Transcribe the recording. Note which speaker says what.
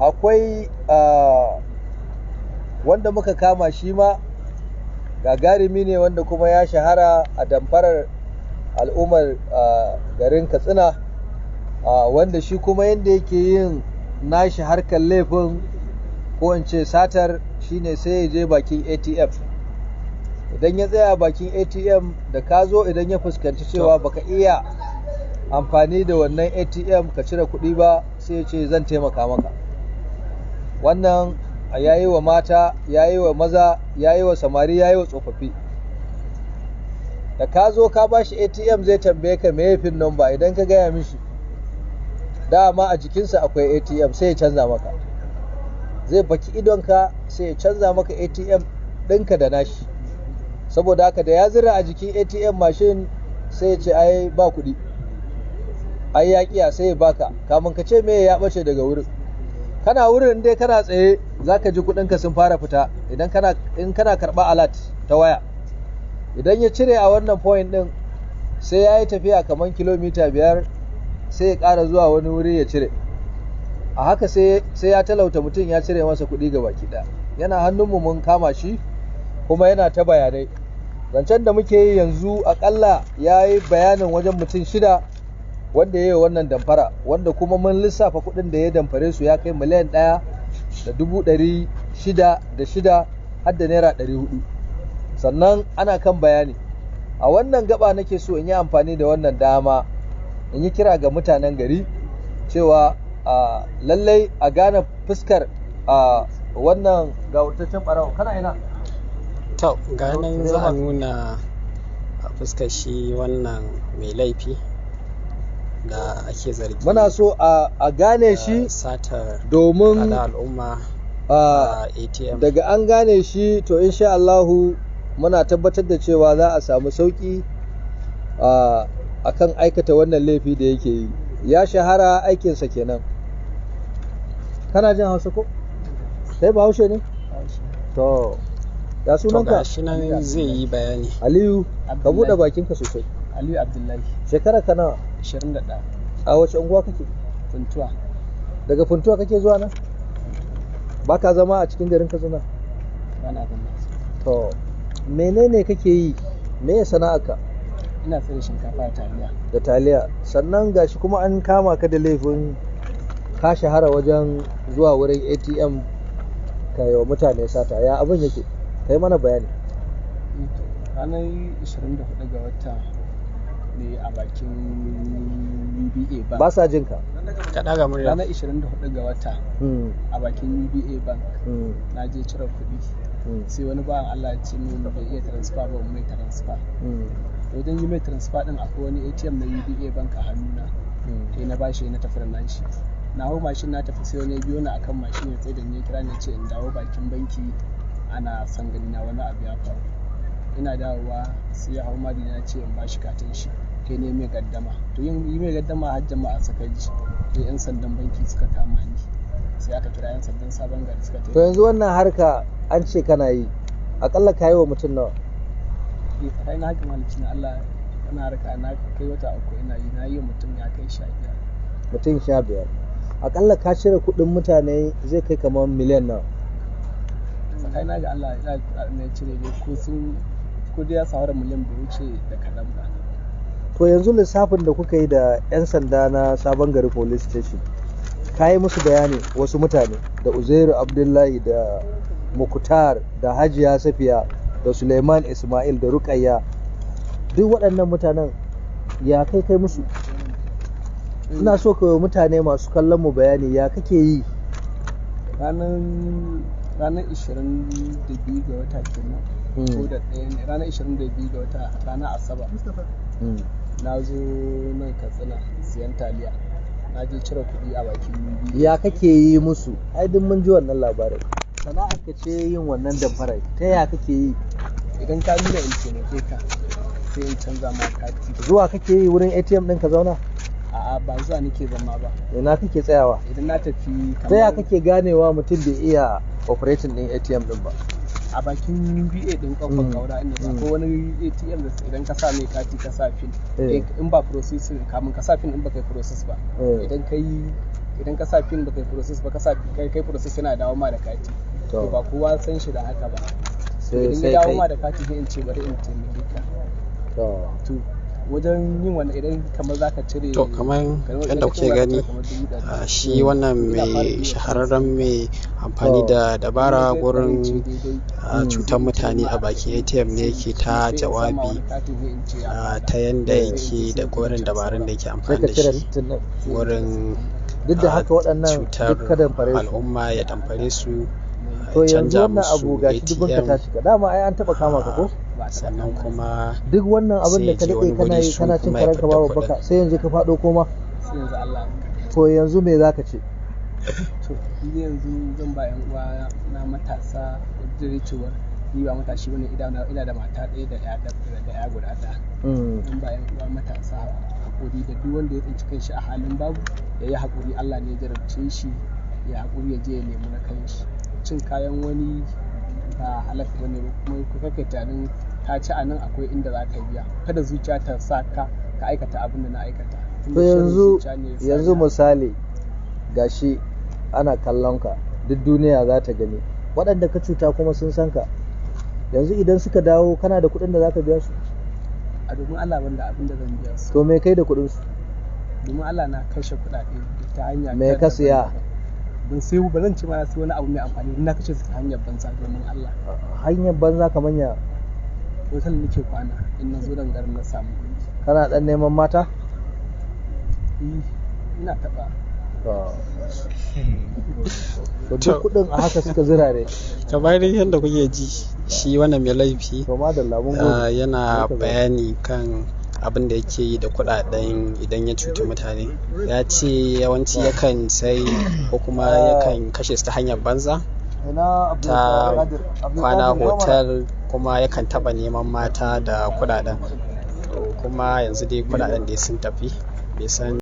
Speaker 1: Akwai wanda muka kama shi ma gagarumi ne, wanda kuma ya shahara a damfarar al'ummar garin Katsina, wanda shi kuma yadda yake yin nashi harkar laifin, ko in ce satar, shine sai ya je bakin ATM. Idan ya tsaya bakin ATM da ka zo, idan ya fuskanci cewa baka iya amfani da wannan ATM ka cire kuɗi ba, sai ya ce zan taimaka maka. Wannan ya yi wa mata, ya yi wa maza, ya yi wa samari, ya yi wa tsofaffi. Da ka zo ka ba shi ATM, zai tambaye ka me pin number. Idan ka gaya mishi, dama a jikinsa akwai ATM, sai ya canza maka. Zai baki idonka sai ya canza maka ATM ɗinka da nashi. Saboda haka da ya zira a jikin ATM machine, sai ya ce ai ba kuɗi, ai ya kiya, sai ya baka. Kamun ka ce me, ya ɓace daga wurin. Kana wurin dai kana tsaye, zaka ji kuɗinka sun fara fita idan kana in kana karɓa alert ta waya. Idan ya cire a wannan point ɗin, sai ya yi tafiya kamar kilomita 5, sai ya ƙara zuwa wani wuri ya cire. A haka sai ya talauta mutum, ya cire masa kuɗi ga baki ɗaya. Yana hannunmu, mun kama shi, kuma yana ta bayanai. Zancen da muke yi yanzu, akalla ya yi bayanin wajen mutum shida wanda ya yi wannan damfara, wanda kuma mun lissafa kuɗin da ya damfare su ya kai 1,606,000 har da naira 400. Sannan ana kan bayani. A wannan gaba nake so in yi amfani da wannan dama in yi kira ga mutanen gari cewa lallai a gane fuskar wannan gawurtaccen ɓarawo. Kana ina?
Speaker 2: To, ga nan za a nuna a fuskar shi wannan mai laifi da ake zargi
Speaker 1: Muna so a gane shi
Speaker 2: satar
Speaker 1: domin
Speaker 2: al'umma a ATM.
Speaker 1: Daga an gane shi, to insha Allahu muna tabbatar da cewa za a samu sauki a kan aikata wannan laifi da yake yi. Ya shahara, aikinsa kenan. Kana jin Hausa ko? Kai Bahaushe ne? To, ya
Speaker 2: To,
Speaker 1: sunanka?
Speaker 2: ga shi nan zai yi bayani.
Speaker 1: Aliyu, ka buɗe bakinka sosai.
Speaker 3: Aliyu Abdullahi.
Speaker 1: Shekara ka nawa?
Speaker 3: 21.
Speaker 1: A wace unguwa kake?
Speaker 3: Funtuwa.
Speaker 1: Daga Funtuwa kake zuwa nan? Ba ka zama a cikin garin Katsina?
Speaker 3: Bana zama.
Speaker 1: To, menene kake yi? Me ya sana'arka?
Speaker 3: Ina sayar da shinkafa da taliya.
Speaker 1: Da taliya. Sannan gashi kuma an kama ka da laifin ka shahara wajen zuwa wurin ATM ka yi wa mutane sata. Ya abin yake? Kai mana bayani.
Speaker 3: Eh, to, ranar 24 ga wata ne a bakin UBA Bank.
Speaker 1: Ba sa jin ka.
Speaker 2: Ka ɗaga murya.
Speaker 3: Ranar 24 ga wata a bakin UBA Bank na je cire kuɗi. Sai wani bawan Allah ya ce min bai iya transfer ba, mai transfer. Wajen yi mai transfer din, akwai wani ATM na UBA Bank a hannuna. Sai na bashi na tafi da nashi. Na hau mashin na tafi, sai wani ya biyo ni akan mashin ya tsaye da ni, ya kira ni, ya ce in dawo bakin banki, ana son gani na, wani abu ya faru. Ina dawowa sai ya hau mari na, ce in bashi katin shi. Kai ne mai gaddama, to yin yi mai gaddama har jama'a suka ji, sai yan sandan banki suka kama ni, sai aka kira yan sandan Sabon Gari suka
Speaker 1: To,
Speaker 3: tafi.
Speaker 1: yanzu wannan harka an ce kana yi, akalla ka yi wa mutum nawa?
Speaker 3: Eh, tsakanin haka mahalicci na Allah, ana harka na kai wata 3 ina yi, na yi mutum ya kai 15.
Speaker 1: Mutum 15. Akalla ka cire kuɗin mutane zai kai kamar miliyan nawa?
Speaker 3: Tsakanin ga Allah, ina kuɗaɗen da ya cire dai ko sun ko dai ya sawara miliyan, bai wuce da kaɗan ba.
Speaker 1: To, yanzu lissafin da kuka yi da 'yan sanda na Sabon Gari Police Station, ka yi musu bayani wasu mutane da Uzairu Abdullahi da Mukutar da Hajiya Safiya da Suleiman Ismail da Rukayya, duk waɗannan mutanen, ya kai kai musu? Ina so ka yi wa mutane masu kallon mu bayani ya kake yi.
Speaker 3: Ranar 22 ga wata kenan ko da ɗaya ne, ranar 22 ga wata, ranar Asabar, na zo nan Katsina siyan taliya, na je cire kuɗi a bakin UBA.
Speaker 1: Ya kake yi musu? Ai duk mun ji wannan labarin. Sana'ar ka ce yin wannan damfarar, ta ya kake yi?
Speaker 3: Idan ka nuna in taimake ka, sai in canza ma kati.
Speaker 1: Zuwa kake yi wurin ATM ɗin ka zauna?
Speaker 3: A'a, ba zuwa nake zama ba.
Speaker 1: Ina kake tsayawa?
Speaker 3: Idan na tafi
Speaker 1: Ta ya
Speaker 3: kamar
Speaker 1: kake ganewa mutum bai iya operating ɗin ATM ɗin ba?
Speaker 3: A bakin UBA din kofar Kaura inda akwai wani ATM da idan ka sa mai kati, ka sa pin, in ba processing, kamun ka sa pin, in ba kai process ba, idan ka yi Idan ka sa pin baka yi process ba, ka sa kai process, yana dawo ma da kati. To ba kowa san shi da haka ba.
Speaker 1: Sai
Speaker 3: idan
Speaker 1: sai
Speaker 3: ya dawo
Speaker 1: kai
Speaker 3: ma da kati, sai in ce bari in taimake ka. To wajen yin wannan, idan kamar zaka cire
Speaker 2: To, kamar
Speaker 3: kamar
Speaker 2: yadda
Speaker 3: idan ka
Speaker 2: kuke
Speaker 3: ce zaka
Speaker 2: gani,
Speaker 3: cire kamar 100,000,
Speaker 2: shi wannan
Speaker 3: ina fara
Speaker 2: mai
Speaker 3: duba
Speaker 2: shahararren mai amfani
Speaker 1: To.
Speaker 2: da dabara
Speaker 3: sai
Speaker 2: gurin
Speaker 3: in ce daidai,
Speaker 2: cutar mutane a bakin ATM ne yake ta
Speaker 3: sai in sama
Speaker 2: jawabi
Speaker 3: wani katin, sai in ce ya faɗa.
Speaker 2: ta yanda
Speaker 1: Eh.
Speaker 2: yake da gurin dabarun da yake
Speaker 1: Sai
Speaker 2: amfani
Speaker 1: ka
Speaker 2: da
Speaker 1: cire
Speaker 2: shi
Speaker 1: 60 ɗin.
Speaker 2: wurin
Speaker 1: Duk da haka waɗannan
Speaker 2: cutar
Speaker 1: duk ka damfare su.
Speaker 2: al'umma, ya damfare su,
Speaker 1: To
Speaker 2: ya
Speaker 1: yanzu
Speaker 2: canja
Speaker 1: wannan abu
Speaker 2: musu
Speaker 1: gashi dubunka
Speaker 2: ATM,
Speaker 1: ta shiga. Dama ai an taɓa kama ka ko?
Speaker 3: Ba a taɓa
Speaker 2: sannan
Speaker 3: kama ni.
Speaker 2: kuma
Speaker 1: Duk wannan abin
Speaker 2: sai
Speaker 1: da
Speaker 2: ya
Speaker 1: ka
Speaker 2: je
Speaker 1: daɗe
Speaker 2: wani
Speaker 1: kana
Speaker 2: guri
Speaker 1: yi
Speaker 2: su
Speaker 1: kana cin
Speaker 2: kuma ya
Speaker 1: karenka
Speaker 2: fidda
Speaker 1: babu
Speaker 2: kuɗin.
Speaker 1: baka, sai yanzu ka faɗo koma.
Speaker 3: Sai yanzu Allah ya
Speaker 1: To yanzu me zaka ce?
Speaker 3: To ni yanzu zan ba yan uwa na matasa wajen cewar ni ba matashi bane, ina da mata ɗaya da ya guda ɗaya. Zan ba yan uwa matasa hakuri da duk wanda ya tsinci kanshi a halin babu, ya yi hakuri, Allah ne ya jarabce shi, ya hakuri ya je ya nemi na kanshi. Cin kayan wani ba halak bane ba, kuma ku kake tunanin ka ci a nan, akwai inda za ka biya. Kada zuciya ta sa ka ka aikata abin da na aikata.
Speaker 1: To
Speaker 3: Tunda sharrin
Speaker 1: yanzu
Speaker 3: zuciya ne ya sa
Speaker 1: yanzu
Speaker 3: ni.
Speaker 1: Misali gashi ana kallon ka, duk duniya za ta gani. Waɗanda ka cuta kuma sun san ka. Yanzu idan suka dawo, kana da kuɗin da zaka biya su?
Speaker 3: A domin Allah, banda abin da zan biya su.
Speaker 1: To me kai da kuɗin su?
Speaker 3: Domin Allah, na kashe kuɗaɗe ta hanya
Speaker 1: Me
Speaker 3: ta
Speaker 1: ka siya?
Speaker 3: daban-daban. Ban sai, ba zan ce ma na sai wani abu mai amfani, na kashe su ta hanyar banza, domin Allah.
Speaker 1: Hanyar banza kamar ya?
Speaker 3: Hotel nake kwana in na zo nan garin na samu kuɗi.
Speaker 1: Kana ɗan neman mata?
Speaker 3: Eh, ina taɓa.
Speaker 1: To duk kuɗin a haka suka zirare.
Speaker 2: Kamar yadda kuke ji, shi wannan mai laifi
Speaker 1: To madalla, mun gode.
Speaker 2: yana
Speaker 1: Sai ka zo.
Speaker 2: bayani kan abin da yake yi da kuɗaɗen idan ya cuci mutane. Ya ce yawanci yakan sai ko kuma yakan kashe su ta hanyar banza,
Speaker 1: Ina
Speaker 2: ta
Speaker 1: Abdulkadir?
Speaker 2: kwana
Speaker 1: Abdulkadir, zo mana.
Speaker 2: hotel, kuma yakan taɓa neman mata da kuɗaɗen. To kuma yanzu dai kuɗaɗen dai sun tafi, bai san